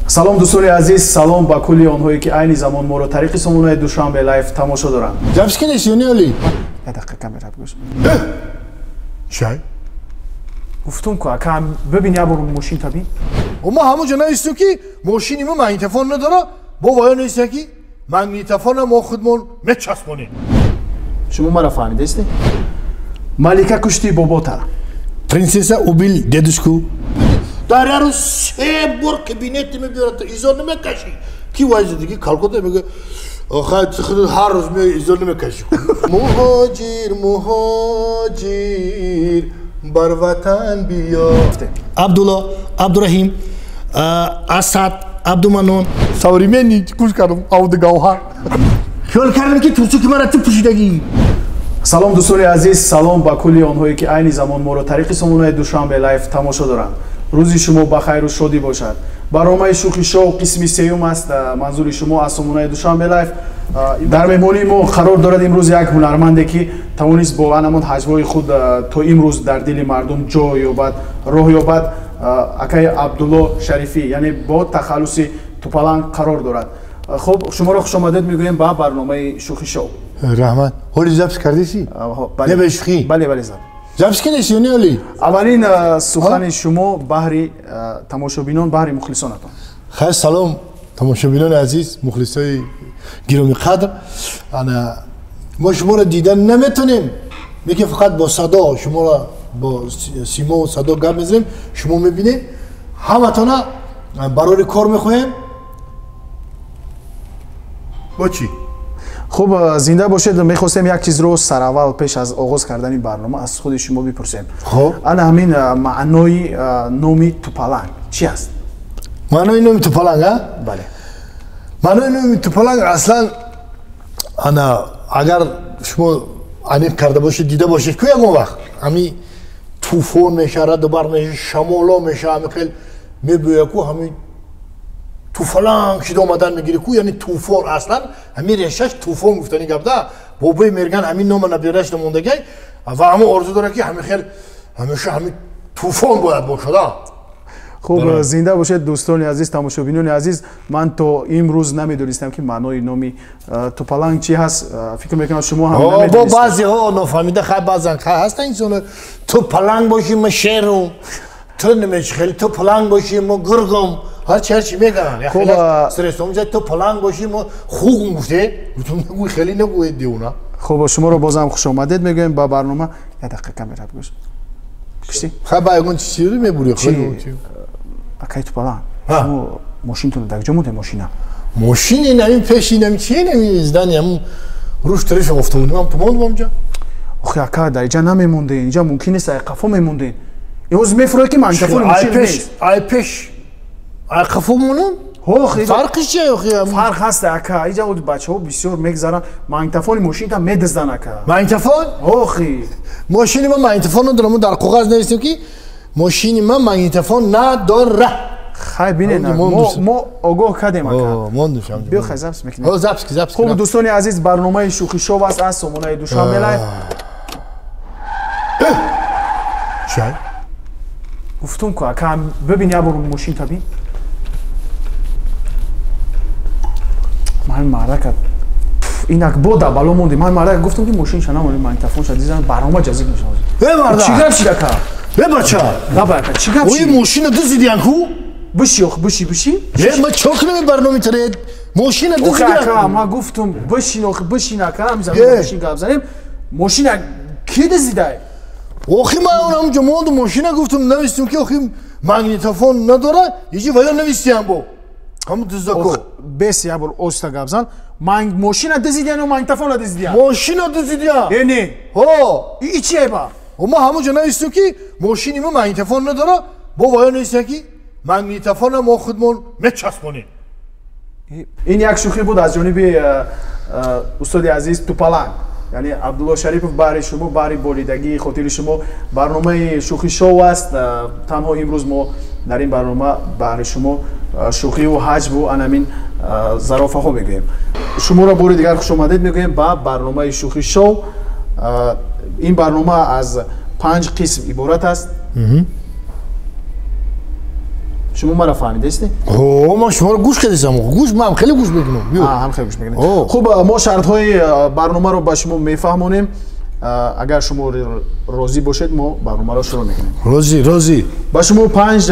Салом дӯстони азиз, салом ба кулли онҳое ки айни замон моро тариқи сомонаи Душанбе Лайф тамошо доранд. Запись кунед ё не оли? Як дақиқа камера бигӯш. Чай? Гуфтум ку ака, бибин як бор мошин та бин. Мо ҳамонҷо навистем ки мошини мо магнитофон надора, бо ваё навистем ки магнитофона мо худмон мечаспонем. Шумо маро фаҳмидаистед? Малика кушти бобота. Принцесса убил дедушку. Дар як рӯз се бор кабинети мебиёрад, изор намекашӣ. Ки вайзадиги калкота мега, хай ҳар рӯз меои изор намекашӣ. Муҳоҷир, муҳоҷир, бар ватан биё. Абдулло, Абдураҳим, Асад, Абдуманон. Современный гӯш кардам, авду гавҳар. Хиёл кардам ки турсу ки мара ту пӯшидагӣ. Салом дӯстони азиз, салом ба кулли онҳое ки айни замон моро тариқи сомонаи Душанбе Лайф тамошо доранд. Рӯзи шумо ба хайру шодӣ бошад. Барномаи Шӯхи Шоу қисми сеюм аст. Манзури шумо аз сомонаи Душанбе Лайф. Дар меҳмонии мо қарор дорад имрӯз як ҳунарманде ки тавонист бо анамон ҳаҷвҳои худ то имрӯз дар дили мардум ҷой ёбад, роҳ ёбад. Акаи Абдулло Шарифӣ, яъне бо тахаллуси Тупаланг қарор дорад. Хуб, шуморо хушомадед мегӯем ба барномаи Шӯхи Шоу. Раҳмат. Ҳоли запись кардеси? Не бе шӯхӣ? Бале, бале, запись. Запись кардеси ё не оли? Аввалин сухани шумо баҳри тамошобинон, баҳри мухлисонатон. Хайр, салом тамошобинони азиз, мухлисои гиромӣ қадр. Ана мо шуморо дидан наметонем, лекин фақат бо садо шуморо бо симо садо гап мезанем, шумо мебинед. Ҳаматона барори кор мехоҳем. Бо чӣ? Хуб, зинда бошед. Мехостем як чизро сараввал пеш аз оғоз кардани барнома аз худи шумо бипурсем. Ана ҳамин маънои номи Тупаланг чӣ аст? Маънои номи Тупаланг, а? Бале. Маънои номи Тупаланг аслан ана агар шумо аниқ карда бошед, дида бошед, ку ягон вақт ҳами тӯфон меша, раду барқ меша, шамоло меша, ҳами хел мебӯя ку ҳами туфаланг шида омадан мегири ку, яъне тӯфон аслан ҳамин решаш тӯфон гуфтани гап да. Бобои Мерган ҳамин нома набираш намондагай ва ҳамон орзу дорад ки ҳамин хел ҳамеша ҳамин тӯфон бояд бошада. Хуб, зинда бошед дӯстони азиз, тамошобинони азиз. Ман то имрӯз намедонистам ки маънои номи Тупаланг чӣ ҳаст. Фикр мекунам шумо ҳам намедонистед. Бо баъзеҳо нофаҳмида, хай баъзан хай ҳастанд инсоно. Ту паланг бошӣ, ма шерум, ту намеш хеле ту паланг бошӣ, ма гургум. Ҳарчи ҳарчи мегӯянд. Стресс омезад, ту паланг бошӣ, ма хугум гуфте. Гуфтам нагӯй, хеле нагӯед девона. Хуб, шуморо бозам хушомадед мегӯем ба барнома. Як дақиқа камера бигӯш. Кушти? Хай ба ягон чизи мебурӣ, хеле. Акай Тупаланг, шумо мошинтонро дар куҷо мондед мошина? Мошин ин ҳамин пеши ин ҳамин чи ин ҳамин здание ҳамун рӯш тарифи автомобил ҳам ту мондам онҷа. Охи ака, дар инҷа намемондед, инҷа мумкин нест, ай қафо мемондед. Имрӯз мефурӯед ки магнитофони мошин нест. Ай пеш, ай қафо монам? Охи, фарқи чи охи? Фарқ ҳаст ака, инҷа бачаҳо бисёр мегзаранд, магнитофони мошинта медизданд ака. Магнитофон? Охи. Мошини ма магнитофон надорам, мо дар коғаз навистем ки мошини ма магнитофон надора. Хай бинед, мо огоҳ кардем ака. Биё хай запись мекунем. Запись, запись. Хуб дӯстони азиз, барномаи Шӯхи Шоу аст аз сомонаи Душанбе Лайф. Чай? Гуфтум ку ака, бибин як бор мошинта бин. Ман марака инак бода бало монди. Ман марака гуфтум ки мошинша намонем, магнитофонша дизан, барнома ҷазиб мешавад. Э марда! Чӣ гап шид ака? Э бача! Лаба ака, чӣ гап шид? Ои мошина дузидиян ку? Биши ох, биши, биши. Э, ма чо кунам барномаи таре? Мошина дузидиян. Ака, ма гуфтум бишин ох, бишин ака, ҳам замин бишин гап занем. Мошина ки дузидай? Охи ман онам ҷо мондум, мошина гуфтум, навистум ки охи магнитофон надора, иҷи ваё навистиям бо. Ҳамун дуздако. Бес як бор оста гап зан. Мошина дузидиян ё магнитофонро дузидиян? Мошина дузидиян. Э не. Ҳо. И чи эба? Ма ҳамон ҷо навистум ки мошини ма магнитофон надора, бо ваё навистиям ки магнитофонро мо худмон мечаспонем. Ин як шӯхӣ буд аз ҷониби устоди азиз Тупаланг, яъне Абдулло Шарипов, баҳри шумо, баҳри болидагии хотири шумо. Барномаи Шӯхи Шоу аст. Танҳо имрӯз мо дар ин барнома баҳри шумо шӯхиву ҳаҷву анамин зарофаҳо мегӯем. Шуморо бори дигар хушомадед мегӯем ба барномаи Шӯхи Шоу. Ин барнома аз 5 қисм иборат аст. Шумо маро фаҳмидаистед? Ҳо, ман шуморо гӯш кардам. Гӯш, ман хеле гӯш мекунам. Ҳам хеле гӯш мекунед. Хуб, мо шартҳои барномаро ба шумо мефаҳмонем. Агар шумо розӣ бошед, мо барномаро шурӯъ мекунем. Розӣ, розӣ. Ба шумо 5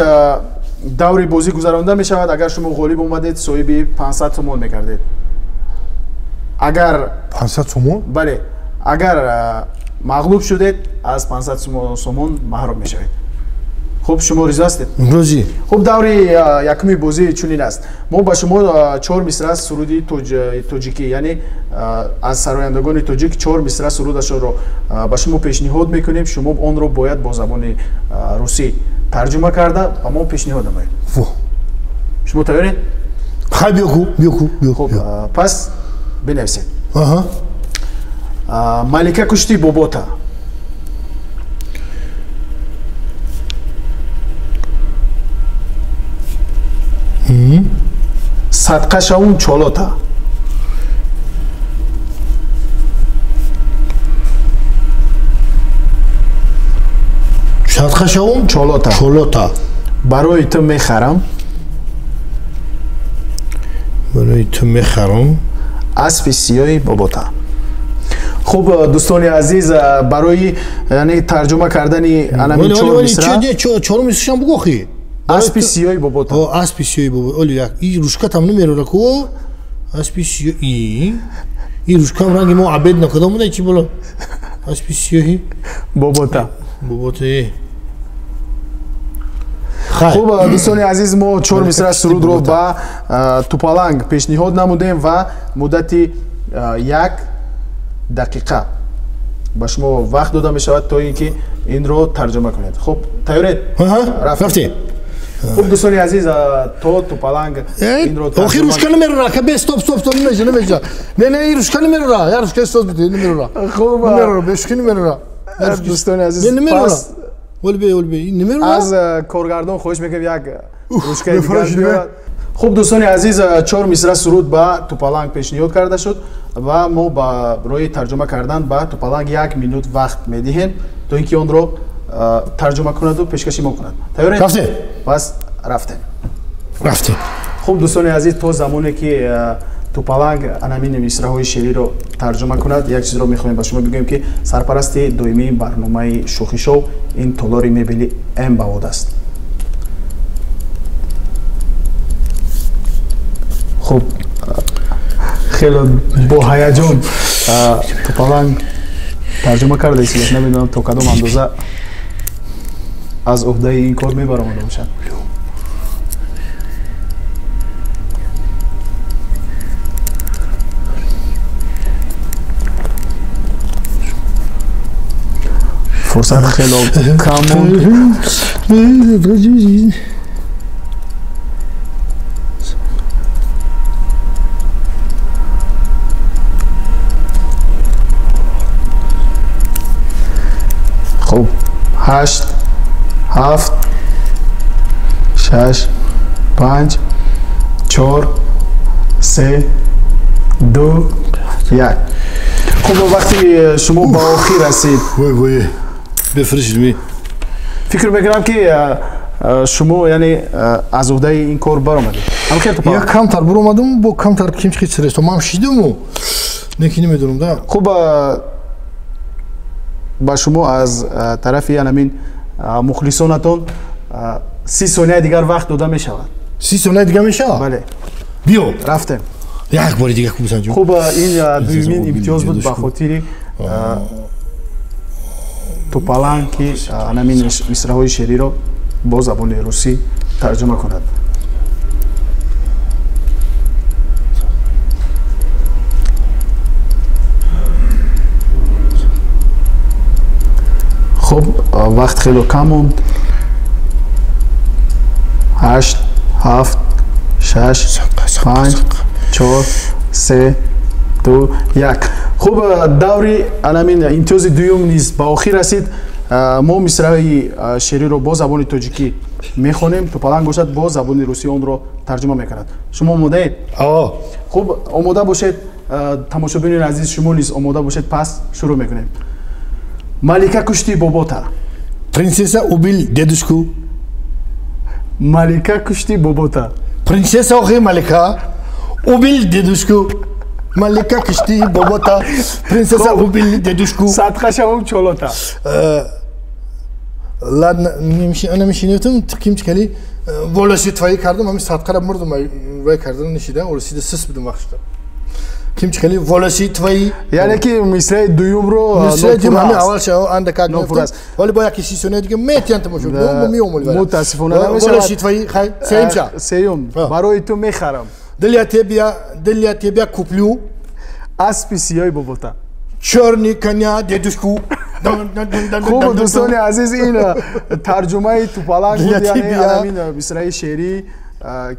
даври бозӣ гузаронда мешавад. Агар шумо ғолиб омадед, соҳиби 500 сомон мегардед. Агар 500 сомон? Бале. Агар мағлуб шудед, аз 500 сомон маҳрум мешавед. Хуб, шумо розӣ ҳастед? Розӣ. Хуб, даври якуми бозӣ чунин аст. Мо ба шумо 4 мисра суруди тоҷикӣ, яъне аз сарояндагони тоҷик 4 мисра сурудашонро ба шумо пешниҳод мекунем. Шумо онро бояд бо забони русӣ тарҷума карда ба мо пешниҳод намоед. Шумо тайёред? Хай, биё ку, биё ку, биё. Хуб, пас бинависед. Малика кушти бобота. Садқа шавум чолота. Садқа шавум чолота. Чолота. Барои ту мехарам. Барои ту мехарам. Аспи сиёҳи бобота. Хуб, дӯстони азиз, барои яъне тарҷума кардани анами чор мисра. Чор мисрашам бугӯ охи. Аспи сиёҳи бобота. О, аспи сиёҳи бобота. Оли як и рушкатам намерора ку. Аспи сиёҳи. И рушкам ранги мо абед накардам буда чи боло. Аспи сиёҳи бобота. Бобота. Хуб, дӯстони азиз, мо 4 мисра сурудро ба Тупаланг пешниҳод намудем ва муддати 1 дақиқа ба шумо вақт дода мешавад то ин ки инро тарҷума кунед. Хуб, тайёред? Рафтем. Хуб, дӯстони азиз, то Тупаланг инро охир рушка намерора, ка бе стоп, стоп, стоп, намеша, намеша. Не, не, рушка намерора, я рушка стоп, намерора. Хуб, намерора, бешки намерора. Дӯстони азиз, пас олбе, олбе, намерора. Аз коргардон хоҳиш мекунем як рушкаи дигар биёрад. Хуб, дӯстони азиз, 4 мисра суруд ба Тупаланг пешниҳод карда шуд ва мо барои тарҷума кардан ба Тупаланг 1 минут вақт медиҳем то ин ки онро тарҷума кунаду пешкаши мо кунад. Тайёред? Рафтем. Пас рафтем. Рафтем. Хуб, дӯстони азиз, то замоне ки Тупаланг анамин мисраҳои шеъриро тарҷума кунад, як чизро мехоҳем ба шумо бигӯем ки сарпарасти доимии барномаи Шӯхӣ шоу ин толори мебели М Бавод аст. Хуб, хеле бо ҳаяҷон Тупаланг тарҷума карда истодааст. Намедонам то кадом андоза аз уҳдаи ин кор мебаромада бошад. Фурсат хеле кам монд. Хуб, 8, 7, 6, 5, 4, 3, 2, 1. Хуб, вақти шумо ба охир расид. Вой, вой, бефришид. Фикр мекунам ки шумо яъне аз уҳдаи ин кор баромадед. Я камтар баромадам, бо камтар кимчи стресс. Ман шидаму. Неки намедонам да. Хуб, ба шумо аз тарафи анамин мухлисонатон 30 сонияи дигар вақт дода мешавад. 30 сонияи дигар мешавад? Бале. Биё. Рафтем. Як бори дигар куб санҷум. Хуб, ин дуюмин имтиёз буд ба хотири Тупаланг ки анамин мисраҳои шеъриро бо забони русӣ тарҷума кунад. Хуб, вақт хеле кам монд. 8, 7, 6, 5, 4, 3, 2, 1. Хуб, даври анамин имтиёзи дуюм низ ба охир расид. Мо мисраи шеъриро бо забони тоҷикӣ мехонем, Тупаланг бошад бо забони русӣ онро тарҷума мекунад. Шумо омодаед? Хуб, омода бошед. Тамошобинони азиз, шумо низ омода бошед, пас шурӯъ мекунем. Малика кушти бобота. Принцесса убил дедушку. Малика кушти бобота. Принцесса охи малика убил дедушку. Малика кушти бобота. Принцесса убил дедушку. Садқа шавам чолота. Ладно, намешинетум ким чикали волоси твои кардам, ҳамин садқара мурдум вай кардан нишида, оросида сис будум вақтшуда. Ким чикали волоси твои. Яъне ки мисраи дуюмро мисраи дуюм ҳамин аввал шава анда как гуфтам. Вале бо яки си сония дига метиан тамошо. Бо меомул вара. Мутаассифона намешавад. Волоси твои хай сеюм ша. Сеюм. Барои ту мехарам. Для тебя куплю аспи сиёи бобота. Чёрный коня дедушку. Хуб, дӯстони азиз, ин тарҷумаи Тупаланг буд, яъне ҳамин мисраи шеърӣ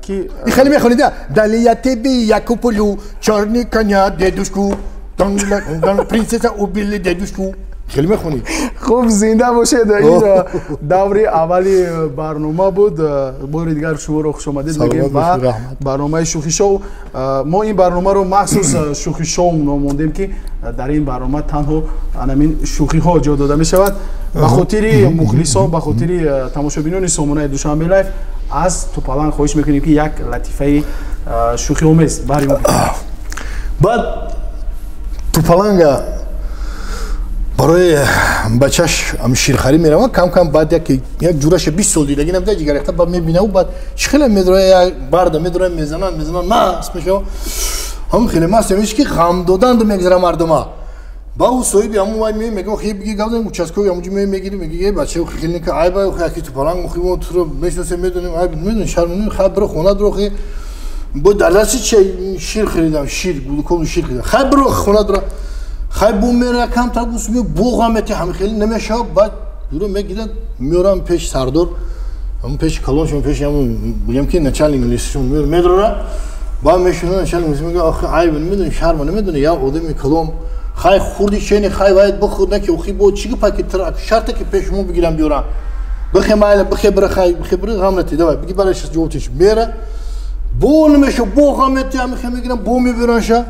ки хеле мехонид. Для тебя куплю чёрный коня дедушку. Принцесса убили дедушку. Хеле мехонид. Хуб, зинда бошед. Ин даври аввали барнома буд. Бори дигар шуморо хушомадед мегӯем ба барномаи шӯхи шоу. Мо ин барномаро махсус шӯхи шоу ном мондем, ки дар ин барнома танҳо анамин шӯхиҳо ҷо дода мешавад. Ба хотири мухлисон, ба хотири тамошобинони сомонаи Душанбе Лайф аз Тупаланг хоҳиш мекунем, ки як латифаи шӯхиомез бари мо. Баъд Тупаланга барои бачаш ширхарӣ меравад, кам-кам баъд як ҷураша 20 сол дидагӣ набуда, ҷигаряхта баъд мебинаву баъд чӣ хеле медроя, як барда медроя, мезананд, мезананд, маст мешава. Ҳамон хеле маст мешава, ки ғам доданд мегзара мардума. Ба ӯ соҳиби ҳамон вай меояд, мегӯяд, хе биги гавзем, участковый ҳамонҷо меояд, мегирӣ, мегӯяд, бача хеле нека айба, хе аки Тупаланг мухи мо туро мешиносем, медонем, айб медонем, шарм медонем, хай биро хона дуро, хе бо дар дасти че шир харидам, шир, гулуком шир харидам, хай биро хона дуро. Хай бу мера камтар гус ме боға мети ҳам хеле намешава, баъд дуро мегирад, меорам пеш сардор, ҳам пеш калоншон, пеш ҳам бигем ки начальник милисишон медрора, баъд мешунад начальник милиси мегӯяд, охи айб намедонӣ, шарма намедонӣ, як одами калон хай хурди чени хай вайд бихӯр, на ки охи бо чӣ гапа ки тра шарте ки пеш мо бигирам биёрам, бихе майла, бихе бира, хай бихе бира, ғам натӣ, давай биги бараш ҷавоб тиш мера, бо намешава, бо ғам мети, ҳам хе мегирам, бо мебиранша.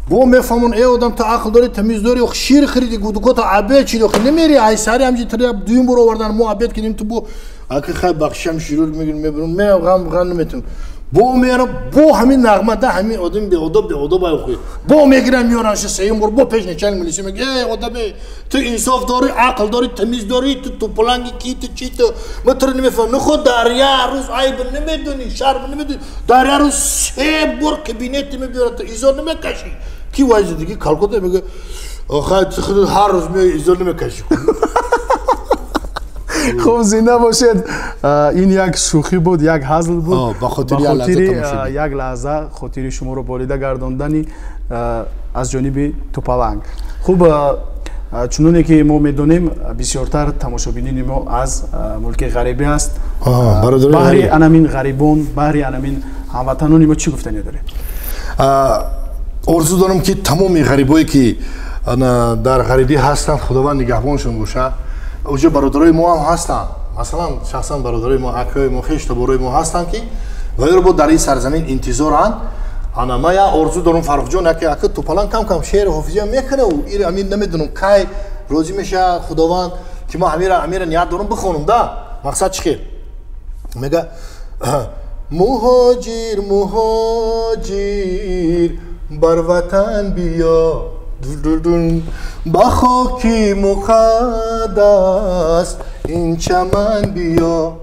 Бо мефаҳмон, э одам ту ақл дорӣ, тамиз дорӣ, ох шир хариди, гудгота обед чиди, ох намери, ай сари ҳамҷи тра дуюм бор овардан, мо обед кардем, ту бо аки хай бахшам ширур мегирам, мебарам, ме ғам ғам наметавонам. Бо меорам, бо ҳамин нағма да ҳамин одам беодоб беодоб ай охи. Бо мегирам меорам ша сеюм бор, бо пеш начальник милиси мегӯяд, э одаме, ту инсоф дорӣ, ақл дорӣ, тамиз дорӣ, ту тупаланги ки, ту чи ту, ма туро намефаҳмам. Нахо дар як рӯз айб намедонӣ, шарм намедонӣ, дар як рӯз се бор кабинети мебиёрад, ту изор намекашӣ. Ки вай зиндагӣ калкота мегӯяд, хай ту худ ҳар рӯз меоӣ изор намекашӣ. Хуб, зинда бошед. Ин як шӯхӣ буд, як ҳазл буд. Ба хотири як лаҳза хотири шуморо болида гардондани аз ҷониби Тупаланг. Хуб, чуноне ки мо медонем, бисёртар тамошобинони мо аз мулки ғарибӣ аст. Баҳри анамин ғарибон, баҳри анамин ҳамватанони мо чӣ гуфтане доред? Орзу дорам, ки тамоми ғарибое ки дар ғарибӣ ҳастанд, Худованд нигаҳбоншон бошад. Оҷо бародарои мо ҳам ҳастанд, масалан шахсан бародарои мо, акаҳои мо, хештоборои мо ҳастанд, ки вайро бо дар ин сарзамин интизоранд. Ана ман як орзу дорам, Фаррухҷон, яке ака Тупаланг кам кам шеъри ҳофизиам мекунаву ир ҳамин намедонам кай розӣ мешавад Худованд, ки ман ҳамира ният дорам бихонам да. Мақсад чӣ хел? Мега муҳоҷир, муҳоҷир, бар ватан биё, ба хоки муқаддас ин чаман биё,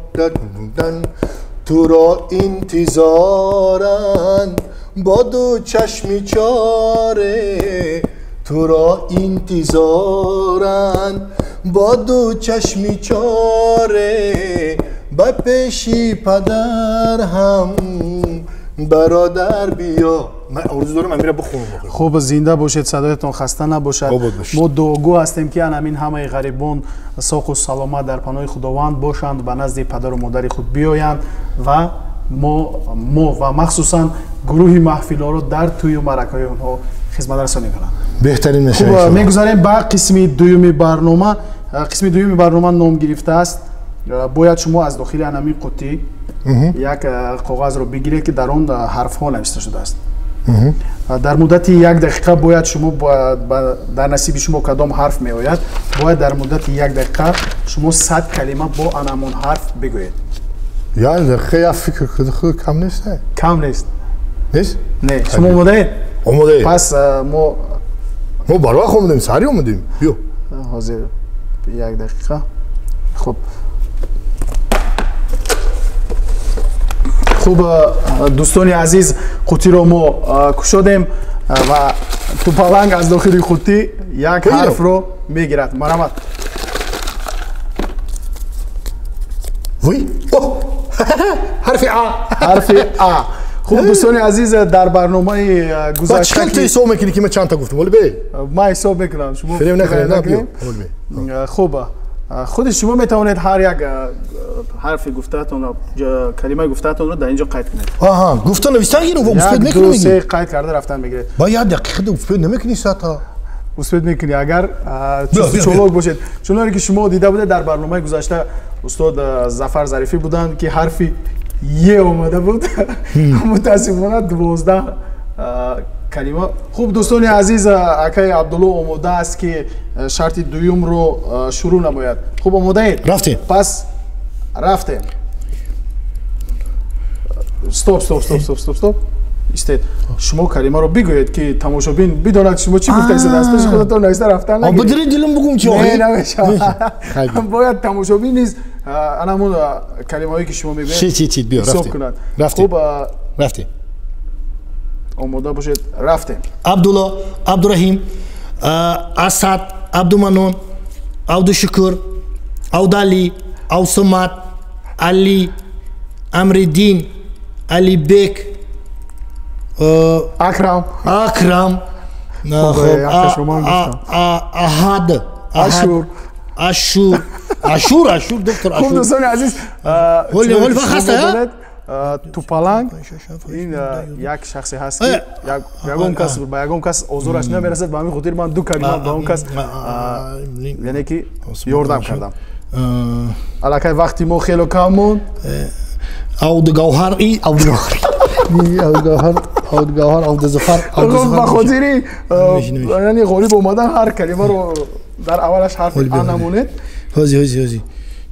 туро интизоранд бо ду чашми чоре, туро интизоранд бо ду чашми чоре, ба пеши падар ҳам бародар биё. Ман орзу дорам амира бихонам. Хуб, зинда бошед, садоятон хаста набошад. Мо дуогӯ ҳастем, ки анамин ҳамаи ғарибон соқу саломат дар паноҳи Худованд бошанд, ба назди падару модари худ биёянд ва мо ва махсусан гурӯҳи маҳфилҳоро дар тӯю маъракаҳои онҳо хизматрасонӣ кунанд. Беҳтарин мешавад. Хуб, мегузарем ба қисми дуюми барнома. Қисми дуюми барнома ном гирифтааст. Бояд шумо аз дохили анамин қуттӣ як коғазро бигиред, ки дар он ҳарфҳо навишта шудааст. Дар муддати як дақиқа бояд шумо дар насиби шумо кадом ҳарф меояд, бояд дар муддати як дақиқа шумо 100 калима бо анамон ҳарф бигӯед. Як дақиқа як фикр худ кам нест? Кам нест. Нест? Не. Шумо омодаед? Омодаем. Пас мо барвақт омадем, сари омадем. Биё. Ҳозир як дақиқа. Хуб. Хуб, дӯстони азиз, қутиро мо кушодем ва Тупаланг аз дохили қутӣ як ҳарфро мегирад. Марҳамат. Вой! Ҳарфи А. Ҳарфи А. Хуб, дӯстони азиз, дар барномаи гузашта чӣ хел ту ҳисоб мекунӣ ки ман чандта гуфтам? Вале бе. Ман ҳисоб мекунам. Шумо фиреб накунед, на биё. Хуб, худи шумо метавонед ҳар як ҳарфи гуфтаатонро, калимаи гуфтаатонро дар ин ҷо қайд кунед. Аҳа, гуфта навиштан гиру ва успед мекунӣ? 1, 2, 3 қайд карда рафтан мегиред. Ба як дақиқа успед намекунӣ саата. Успед мекунӣ агар чолок бошед. Чуноне ки шумо дида будед дар барномаи гузашта устод Зафар Зарифӣ буданд ки ҳарфи Е омада буд. Мутаассифона 12 калима. Хуб, дӯстони азиз, акаи Абдулло омода аст ки шарти дуюмро шурӯъ намояд. Хуб, омодаед? Рафтем. Пас рафтем. Стоп, стоп, стоп, стоп, стоп, стоп. Истед. Шумо калимаро бигӯед ки тамошобин бидонад шумо чӣ гуфтаед. Аз пеши худатон нависта рафтан нагиред. Бидиред дилам бугум чӣ? Не, намешавад. Бояд тамошобин низ ана ҳамон калимаҳое ки шумо мегӯед чи биё, ҳисоб кунад. Рафтем. Хуб, рафтем. Омода бошед, рафтем. Абдулло, Абдураҳим, Асад, Абдуманон, Абдушукур, Абдали, Абсумат, Али, Амриддин, Алибек, Акрам, Акрам, Аҳад, Ашур, Ашур, Ашур, Ашур, доктор Ашур. Хуб, дӯстони азиз, Тупаланг ин як шахсе ҳаст ки ягон кас ба ягон кас озораш намерасад. Ба ҳамин хотир ман ду калима ба он кас яъне ки ёрдам кардам. Аллакай вақти мо хело кам монд. Авдугавҳар и Авдугавҳар. Авдугавҳар, Авдугавҳар, Авдузафар, Авдузафар. Ба хотири яъне ғолиб омадан ҳар калимаро дар аввалаш ҳарфи А намонед. Ҳози, ҳози, ҳози.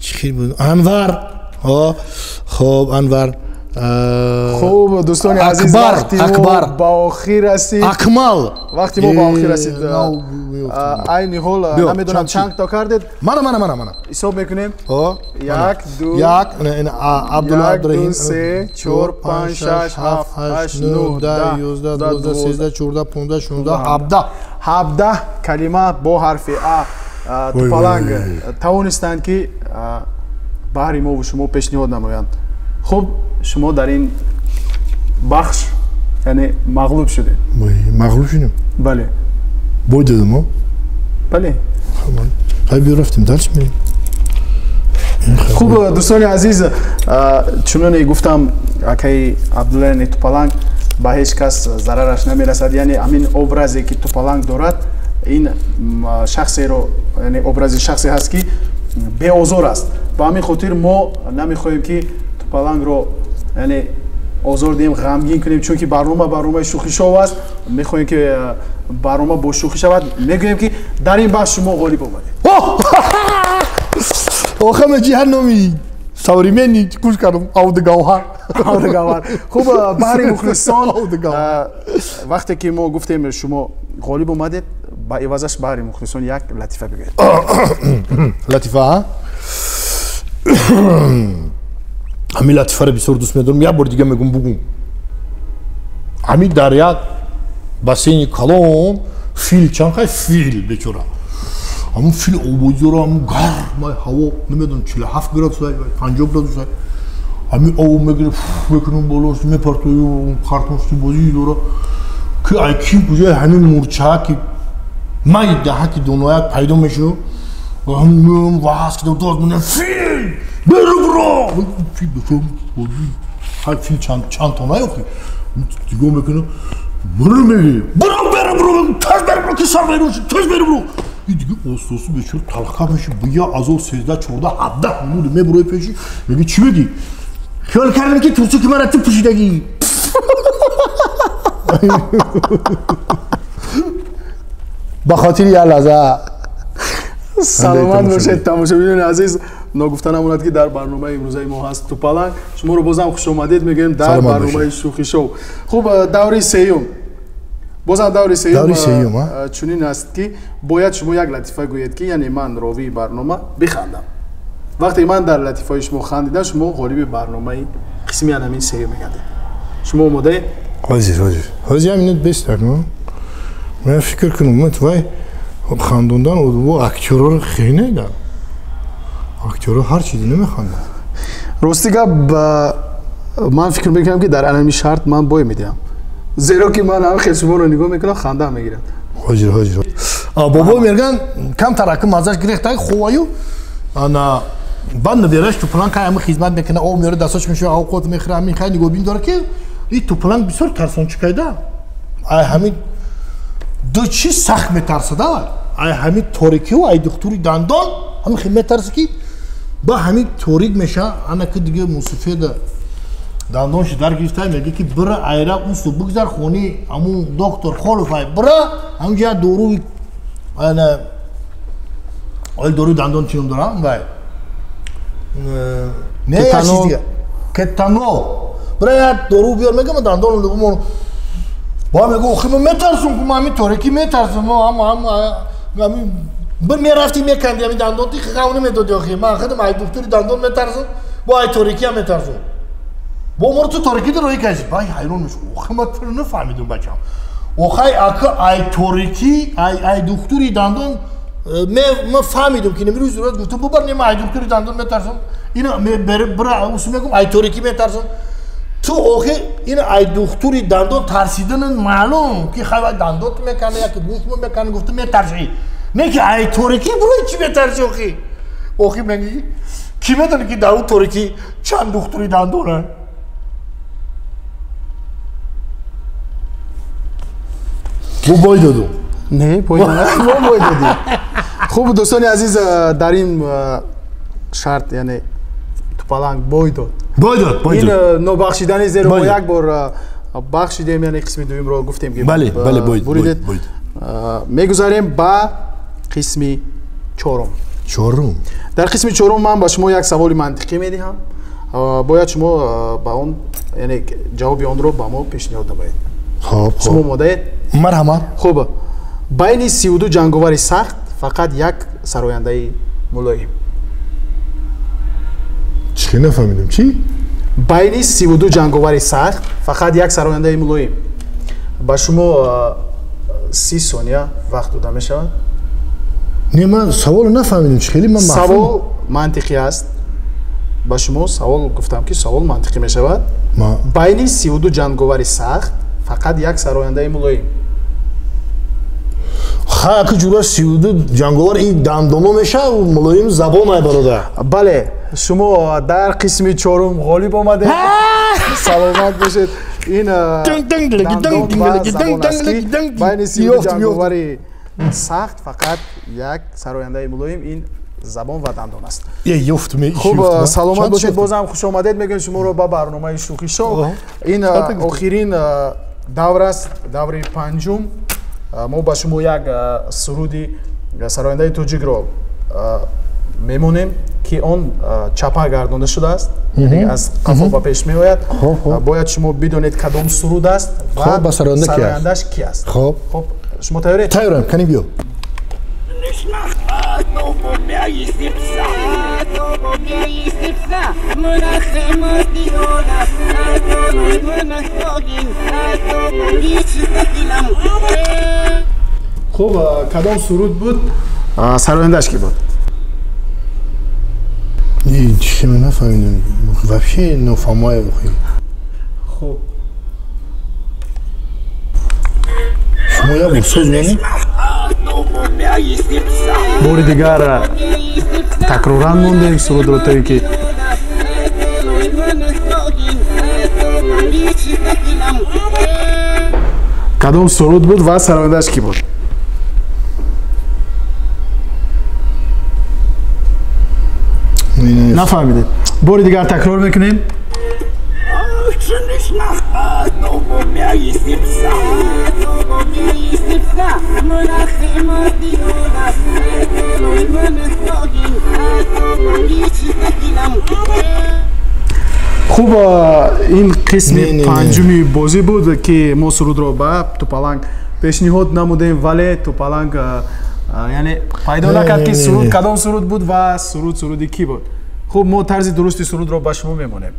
Чӣ хел буд? Анвар. Хуб, Анвар. Хуб, дӯстони азиз, вақти мо ба охир расид. Акмал. Вақти мо ба охир расид. Айни ҳол намедонам чанд то кардед. Мана, мана, мана, мана. Ҳисоб мекунем. 1, 2, 1, Абдулло, Абдураҳим, 2, 3, 4, 5, 6, 7, 8, 9, 10, 11, 12, 13, 14, 15, 16, 17. 17 калима бо ҳарфи А Тупаланг тавонистанд ки баҳри мо ва шумо пешниҳод намоянд. Хуб, шумо дар ин бахш яъне мағлуб шудед. Мағлуб шудем? Бале. Бой додам, Бале. Хай, биё рафтем, дальше мерем. Хуб, дӯстони азиз, чуноне гуфтам, акаи Абдулло яъне Тупаланг ба ҳеҷ кас зарараш намерасад. Яъне ҳамин образе ки Тупаланг дорад, ин шахсеро, яъне образи шахсе ҳаст ки беозор аст. Ба ҳамин хотир мо намехоҳем ки Тупалангро яъне озор диҳем, ғамгин кунем, чунки барнома барномаи шӯхишов аст. Мехоҳем ки барнома бо шӯхӣ шавад. Мегӯем ки дар ин бахш шумо ғолиб омадед. Охир ман ҳар номи современный гӯш кардам. Авдугавҳар. Авдугавҳар. Хуб, баҳри мухлисон, вақте ки мо гуфтем шумо ғолиб омадед, ба ивазаш баҳри мухлисон як латифа бигӯед. Латифа? Ҳамин латифаро бисёр дӯст медорам. Як бор дига мегӯм, бугум. Ҳамин дар як бассейни калон фил, чанд қай фил бечора. Ҳамун фил обозӣ дора, ҳамун гармай ҳаво, намедонам 47 градус, 50 градус. Ҳамин об мегирад, мекунам болош, мепартои, картошки бозӣ дора. Ки ай ки куҷои ҳамин мурча ки майда ки донояк пайдо мешуд. Ҳамин ваз кидам дод мекунам, фил! Беру бро! Фил бечора бозӣ. Ҳар фил чанд тона охи. Нигоҳ мекунам, биру мегӯ. Биру беру бро, тез беру бро, ки сар беру, тез беру бро. Дига остосу бечора талха меши, буя азоб 13, 14, 17 минут мебурои пеши. Мегӯ чӣ мегӣ? Хиёл кардам ки турсу ки мара ту пӯшидагӣ. Ба хотири як лаҳза. Саломат бошед, тамошобинони азиз. Ногуфта намонад, ки дар барномаи имрӯзаи мо ҳаст Тупаланг. Шуморо бозам хушомадед мегӯем дар барномаи Шӯхӣ шоу. Хуб, даври сеюм, бозам даври сеюм чунин аст, ки бояд шумо як латифа гӯед, ки яъне ман, ровии барнома, бихандам. Вақте ман дар латифаи шумо хандидам, шумо ғолиби барномаи қисми анамин сеюм мегардед. Шумо омодаед? Ҳозир, ҳозир, ҳозир, як минут бестак, ман фикр кунам. Вай хандондан актёрро хеле неда, актёрро ҳар чизе намеханданд. Рости гап, ман фикр мекунам, ки дар анами шарт ман бой медиҳам, зеро ки ман ҳам хел шуморо нигоҳ мекунам, хандаам мегирад. Ҳозир, ҳозир. Бобо мерган камтар аки маззаш гирехта хуваю, ана баъд набераш Тупаланг ҳами хизмат мекунад, об меёра, дасташ мешӯяд, овқот мехӯра, ҳамин хай нигоҳбин дора, ки и Тупаланг бисёр тарсончикайда. Ай ҳамин ду чиз сахт метарсада: ай ҳамин торикию ай духтури дандон. Ҳамин хел метарса, ки ба ҳамин торик меша, ана ки дига мусуфеда дандонши дар гирифта, мега, ки бира, айра усу бигзар, хони ҳамун доктор Холов, ай бира ҳамҷа доруи, ана ой доруи дандон чином дорам, вай не, як чиз дига, кетанол, бира як дору биёр, мега, ма дандон ба мега. Охи, ман метарсум, ку ман ҳамин торикӣ метарсум, ҳамин бир мерафти, меканди ҳамин дандон, ти хав намедоди. Охи, ман худам ай духтури дандон метарсум, бо ай торикиам метарсум, бо моро ту торикида роҳӣ кардӣ. Бай ҳайрон мешуд: охи, ман туро нафаҳмидум, бачам. Охай, ака, ай торикӣ, ай духтури дандон ман фаҳмидум, ки намирӯз рӯз гуфтум, бубар, не, ман ай духтури дандон метарсум, ина бира усу мегум, ай торикӣ метарсум. Ту охи ин ай духтури дандон тарсидан маълум, ки хай дандон мекана, яки гӯшт мекана, гуфту метарсӣ, не, ки ай торикӣ бурои чӣ метарсӣ? Охи, охи, меги, кӣ медони, ки дар ӯ торикӣ чанд духтури дандона? Бо бой додум. Не, бой бой додӣ. Хуб, дӯстони азиз, дар ин шарт, яъне Тупаланг бой дод. Бой дод, бой дод. Ин нобахшидани, зеро мо як бор бахшидем, яъне қисми дуюмро гуфтем, ки бале, бале, бой буридед. Мегузарем ба қисми чорум. Чорум. Дар қисми чорум ман ба шумо як саволи мантиқӣ медиҳам, бояд шумо ба он, яъне ҷавоби онро ба мо пешниҳод намоед. Хоб. Шумо омодаед? Марҳамат. Хуб, байни 32 ҷанговари сахт фақат як сарояндаи мулоим. Чӣ? Нафаҳмидем, чӣ? Байни 32 ҷанговари сахт фақат як сарояндаи мулоим. Ба шумо 30 сония вақт дода мешавад. Не, ман саволро нафаҳмидем, чӣ хеле ман. Савол мантиқӣ аст. Ба шумо савол гуфтам, ки савол мантиқӣ мешавад: байни 32 ҷанговари сахт фақат як сарояндаи мулоим. Ха, аки ҷура 32 ҷанговар ин дандоно мешава, мулоим забон, ай бародар. Бале, шумо дар қисми чорум ғолиб омадед, саломат бошед. Ин дандон ва забон аст, ки байни 32 ҷанговари сахт фақат як сарояндаи мулоим, ин забон ва дандон аст. Хуб, саломат бошед, бозам хушомадед мегӯем шуморо ба барномаи Шӯхӣ шоу. Ин охирин давр аст, даври панҷум. Мо ба шумо як суруди сарояндаи тоҷикро мемонем, ки он чапа гардонда шудааст, аз қафо ба пеш меояд. Бояд шумо бидонед, кадом суруд аст ва сарояндаш ки аст. Хоб, шумо тайёред? Тайёрам, кани биё. Хуб, кадом суруд буд, сарояндаш ки буд? Чӣ, нафаҳмидем, вообще нофаҳмое. Хуб. Шумо як бор соз мемонед. Бори дигар такроран мондем сурудро, то ин ки кадом суруд буд ва сарояндаш кӣ буд? Нафаҳмидед? Бори дигар такрор мекунем. Хуб, ин қисми панҷуми бозӣ буд, ки мо сурудро ба Тупаланг пешниҳод намудем, вале Тупаланг яъне пайдо накард, ки суруд кадом суруд буд ва суруд суруди кӣ буд. Хуб, мо тарзи дурусти сурудро ба шумо мемонем.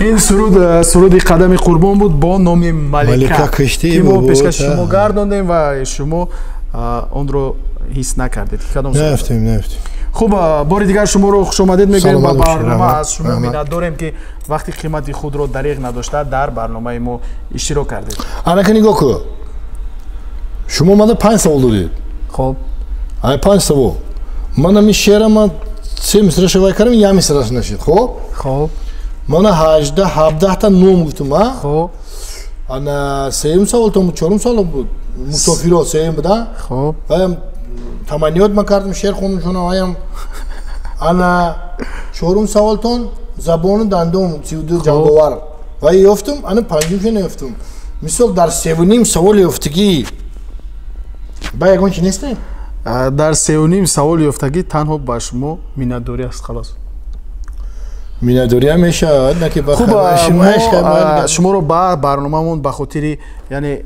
Ин суруд суруди Қадами Қурбон буд бо номи Малика, ки мо пешкаши шумо гардондем ва шумо онро ҳис накардед. Наёфтем. Хуб, бори дигар шуморо хушомадед мегӯем ба барнома. Аз шумо миннатдорем, ки вақти қимати худро дареғ надошта дар барномаи мо иштирок кардед. Анака нигоҳ кун, шумо омада 5 савол додед. Хуб, ай 5 савол ман ами шеъра ман 3 мисраша вай кардам, як мисраш нашид. Хуб, хуб, мана 18 17 ном гуфтум. Хуб, ана сеюм саволтон буд, чорум савол буд, мусофиро сеюм буда. Хуб, ваям таманниёт ман кардам, шеър хондам, ваям ана чорум саволтон забону дандон 32 ҷанговар вай ёфтум, ана панҷумша наёфтум. Мисол, дар 3.5 савол ёфтагӣ ба ягон чи нестем? Дар 3.5 савол ёфтагӣ танҳо ба шумо миннатдорӣ аст, халос. Миннатдориам мешавад, на ки ба Хуб, шуморо ба барномамон ба хотири яъне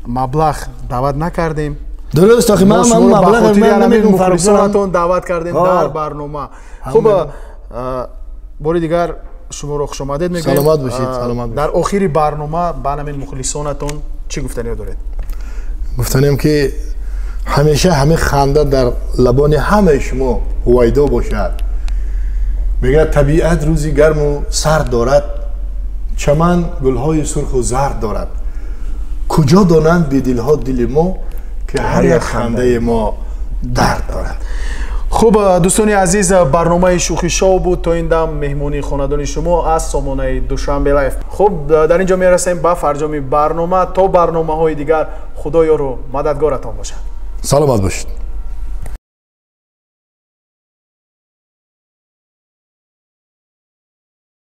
маблағ даъват накардем. Дуруст, охи ман маблағ мухлисонатон даъват кардем дар барнома. Хуб, бори дигар шуморо хушомадед мегӯем. Саломат бошед, саломат. Дар охири барнома ба ҳамин мухлисонатон чӣ гуфтаниё доред? Гуфтаниям, ки ҳамеша ҳамин ханда дар лабони ҳамаи шумо ҳувайдо бошад. Мегӯяд, табиат рӯзи гарму сард дорад, чаман гулҳои сурху зард дорад. Куҷо донанд бедилҳо дили мо, ки ҳар як хандаи мо дард дорад. Хуб, дӯстони азиз, барномаи шӯхи шоу буд. То ин дам меҳмонии хонадони шумо аз сомонаи Душанбе Лайф. Хуб, дар ин ҷо мерасем ба фарҷоми барнома. То барномаҳои дигар Худо ёру мададгоратон бошад. Саломат бошед.